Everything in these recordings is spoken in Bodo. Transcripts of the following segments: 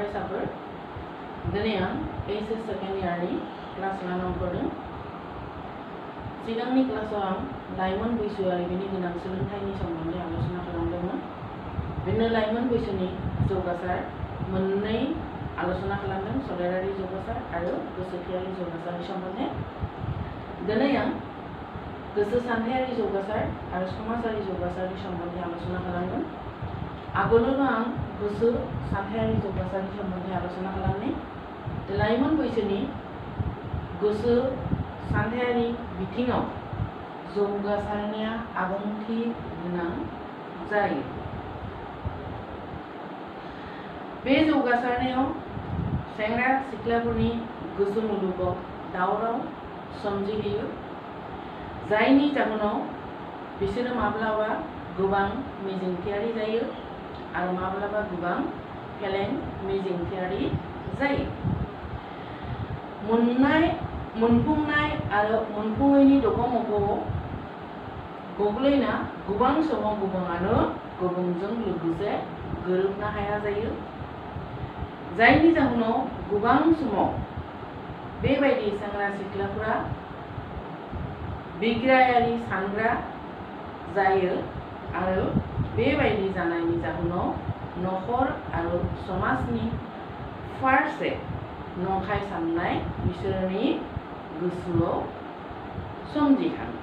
फरायसाफोर दिनै आं HS सेकेन्ड इयारनि क्लास लानानै फैदों। सिगांनि क्लासाव आं लाइमोन बैसोआरि बेनि गोनां सोलोंथाइनि सोमोन्दै आलोचना खालामदोंमोन। बिदिनो लाइमोन बैसोनि जौगासार मोननै आलोचना खालामदों, सोलेरारि जौगासार आरो गोसोआरि जौगासारनि सोमोन्दै। दिनै आं गोसो सानथायारि जौगासार आरो समाजारि जौगासारनि सोमोन्दै आलोचना खालामगोन। आगोलावनो आं गोसो सानथायारि जौगासारनि सोमोन्दै आलोचना खालामनि। लाइमोन बैसोनि गोसो सानथायारि बिथिङाव जौगासारनाया आबुंथि गोनां जायो। बे जौगासारनायाव सेंग्रा सिख्लाफोरनि गोसो मुलुगाव दावराव सोमजिहोयो, जायनि जाहोनाव बिसोरो माब्लाबा गोबां मिजिंथियारि जायो आरो माब्लाबा गोबां फेलें मिजिंथियारि जायो। मोनफुंनाय आरो मोनफुङैनि दखमाखौ गोग्लैना गोबां समाव गोबाङानो गुबुनजों लोगोसे गोरोबनो हाया जायो, जायनि जाहोनाव गोबां समाव बेबायदि सेंग्रा सिख्लाफोरा बिग्रायारि सानग्रा जायो आरो बेबायदि जानायनि जाहोनाव नखर आरो समाजनि फारसे नंखाय साननाय बिसोरनि गोसोआव सोमजिखाङो।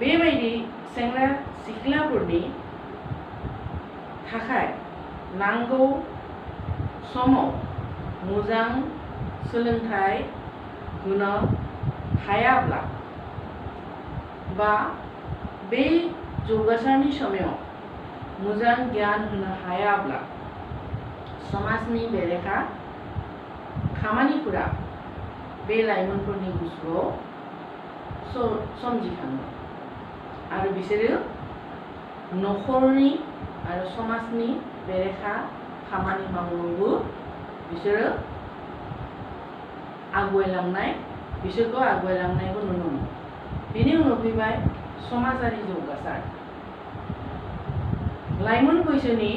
बेबायदि सेंग्रा सिख्लाफोरनि थाखाय नांगौ समाव मोजां सोलोंथाइ होनो हायाब्ला बा बे जौगासारनि समाव मोजां गियान होनो हायाब्ला समाजनि बेरेखा खामानिफोरा बे लाइमोनफोरनि गोसोआव सोमजिखाङो आरो बिसोरो नखरनि आरो समाजनि बेरेखा खामानि मावनोबो बिसोरखौ आवगायलांनायबो नुनो मोनो। बेनि उनाव फैबाय समाजारि जौगासार। लाइमोन बैसोनि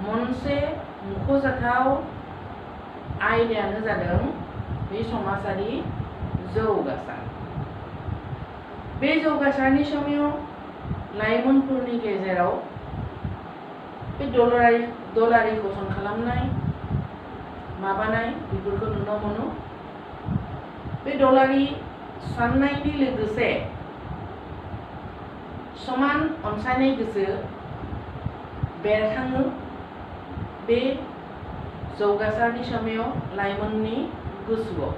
मोनसे मख'जाथाव आयदायानो जादों बे समाजारि जौगासार। बे जौगासारनि समाव लाइमोनफोरनि गेजेराव बे दलारि गठन खालामनाय माबानाय बेफोरखौ नुनो मोनो। बे दलारि साननायनि लोगोसे समान अनसायनाय गोसो बेरखाङो बे जौगासारनि समाव लाइमोननि गोसोआव।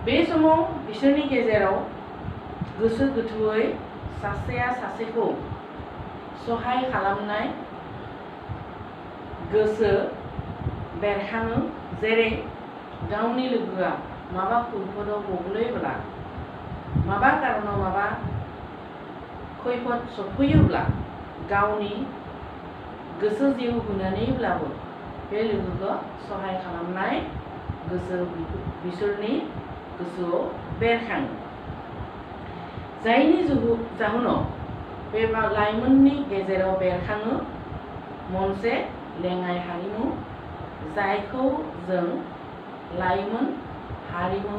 बे समाव बिसोरनि गेजेराव गोसो गोथौयै सासेया सासेखौ सहाय खालामनाय गोसो बेरखाङो, जेरै गावनि लोगोआ माबा खैफोदाव गोग्लैयोब्ला, माबा कारनाव माबा खैफोद सफैयोब्ला गावनि गोसो जिउ होनानैब्लाबो बे लोगोखौ सहाय खालामनाय गोसो बिसोरनि गोसोआव बेरखाङो, जायनि जाहोनाव बे लाइमोननि गेजेराव बेरखाङो मोनसे लेङाइ हारिमु, जायखौ जों लाइमोन हारिमु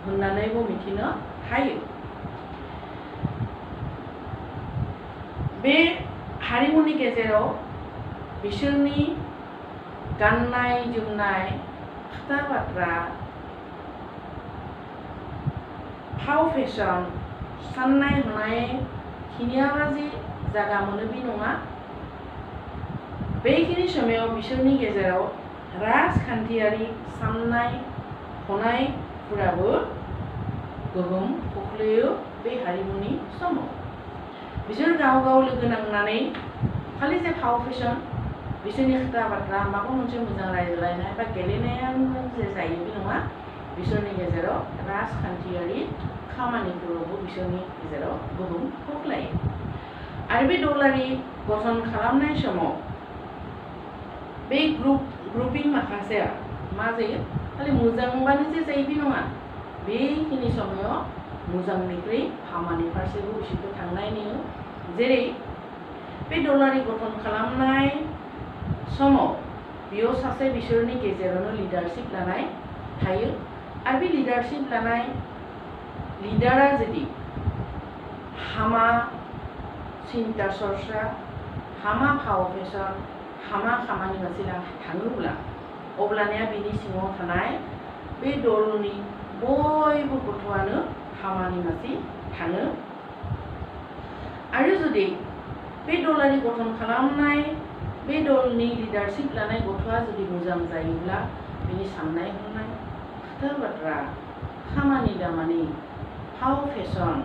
होननानैबो मिथिनो हायो। बे हारिमुनि गेजेराव बिसोरनि गाननाय जोमनाय, खोथा बाथ्रा, फाव फेशन, साननाय हनाय खिनियालाजि जागा मोनो बे नङा। बेखिनि समाव बिसोरनि गेजेराव राजखान्थियारि साननाय हनायफोराबो गोहोम खोख्लैयो। बे हारिमुनि समाव बिसोर गाव लोगो नांनानै खालि जे फाव फेशन, बिसोरनि खोथा बाथ्रा, माबा मोनसे मोजां रायज्लायनाय बा गेलेनायानो जे जायो बे नङा। बिसोरनि गेजेराव राजखान्थियारि खामानिफोरावबो बिसोरनि गेजेराव गोहोम खोख्लैयो। आरो बे दलारि गठन खालामनाय समाव बे ग्रुपिं माखासेया मा जायो, खालि मोजांबानो जे जायो बे नङा। बेखिनि समाव मोजांनिख्रुइ हामानि फारसेबो बिसोरखौ थांनाय नुयो। जेरै बे दलारि गठन खालामनाय समाव बेयाव सासे बिसोरनि गेजेरावनो लिडारशिप लानाय थायो आरो बे लिडारशिप लानाय लिडारा जुदि हामा चिन्ता चर्चा हामा फाव फेसन हामा खामानि मानसि थाङोब्ला अब्लानिया बिनि सिङाव थानाय बे दलनि बयबो गथ'आनो खामानि मानसि थाङो आरो जुदि बे दलारि गठन खालामनाय बे दलनि लिडारशिप लानाय गथ'आ जुदि मोजां जायोब्ला बिनि साननाय हनाय खोथा बाथ्रा खामानि दामानि फाव फेसन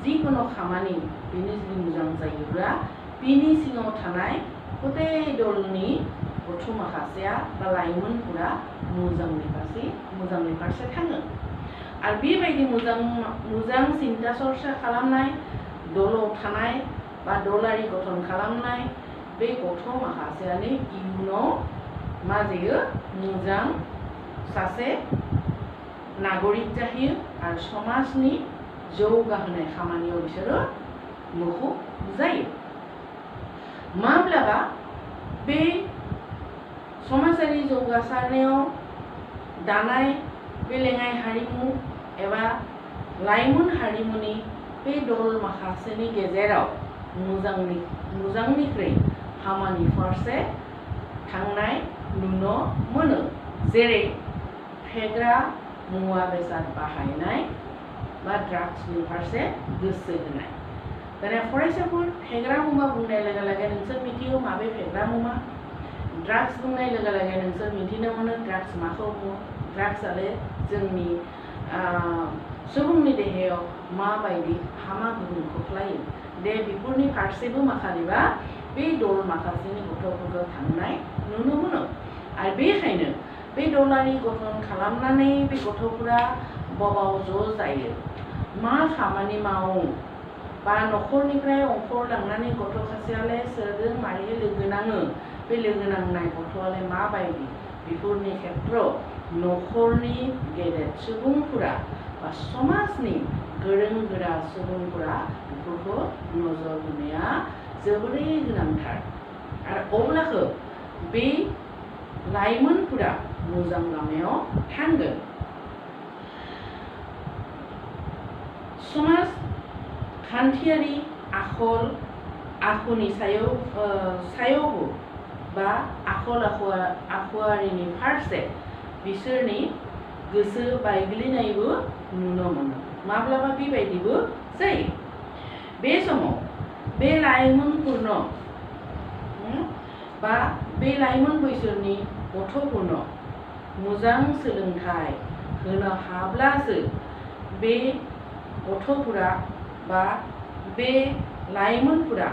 जिखुनु खामानि बेनि जुदि मोजां जायोब्ला बिनि सिङाव थानाय गथाय दलनि गथ' माखासेया बा लाइमोनफोरा मोजांनि फारसे थाङो आरो बेबायदि मोजां चिन्ता चर्चा खालामनाय दलाव थानाय बा दलारि गठन खालामनाय बे गथ' माखासेयानो इयुनाव मा जायो मोजां सासे नागरिक जाहैयो आरो समाजनि जौगाहोनाय खामानियाव बिसोरो मुखुब जायो माब्लाबा बे समाजारि जौगासारनायाव दानाय बे लेङाइ हारिमु एबा लाइमोन हारिमुनि बे दल माखासेनि गेजेराव मोजांनिख्रुइ हामानि फारसे थांनाय नुनो मोनो जेरै फेग्रा मुवा बेसाद बाहायनाय बा ड्राग्सनि फारसे गोसो होनाय दानिया फरायसाफोर फेग्रा मुवा बुंनाय लोगो लोगो नोंसोर मिथियो माबे फेग्रा मुवा ड्राग्स बुंनाय लोगो लोगो नोंसोर मिथिनो मोनो ड्राग्स माखौ बुङो ड्राग्सआले जोंनि सुबुंनि देहायाव माबायदि हामा गोहोम खोख्लैयो दे बेफोरनि फारसेबो माखारिबा बे दल माखासेनि गथ'फोरखौ थांनाय नुनो मोनो आरो बेखायनो बे दलारि गठन खालामनानै बे गथ'फोरा बबाव ज' जायो मा खामानि मावो बा न'खरनिफ्राय अंखरलांनानै गथ' सासेयालाय सोरजों मारै लोगो नाङो बे लोगो नांनाय गथ'आलाय माबायदि बेफोरनि खेत्रआव न'खरनि गेदेर सुबुंफोरा बा समाजनि गोरों गोरा सुबुंफोरा बेफोरखौ नोजोर होनाया जोबोरै गोनांथार आरो अब्लासो बे लाइमोनफोरा मोजां लामायाव थांगोन समाज खान्थियारि आखल आखुनि सायावबो बा आखल आखुआरिनि फारसे बिसोरनि गोसो बायग्लिनायबो नुनो मोनो माब्लाबा बेबायदिबो जायो बे समाव बे लाइमोनफोरनो बा बे लाइमोन बैसोनि गथ'फोरनो मोजां सोलोंथाइ होनो हाब्लासो बे गथ'फोरा बा बे लाइमोनफोरा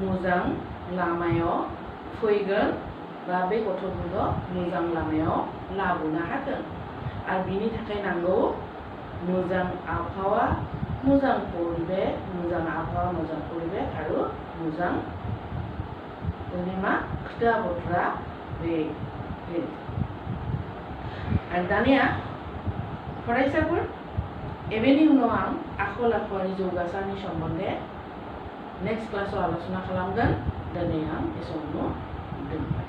मोजां लामायाव फैगोन बा बे गथ'फोरखौ मोजां लामायाव लाबोनो हागोन आरो बिनि थाखाय नांगौ मोजां आबहावा मोजां परिबेश आरो मोजां मा खोथा बाथ्रा बे आरो दानिया फरायसाफोर एबेनि उनाव आं आखल आखुआरि जौगासारनि सोमोन्दै नेक्स्ट क्लासाव आलोचना खालामगोन दिनै आं एसेयावनो दोनबाय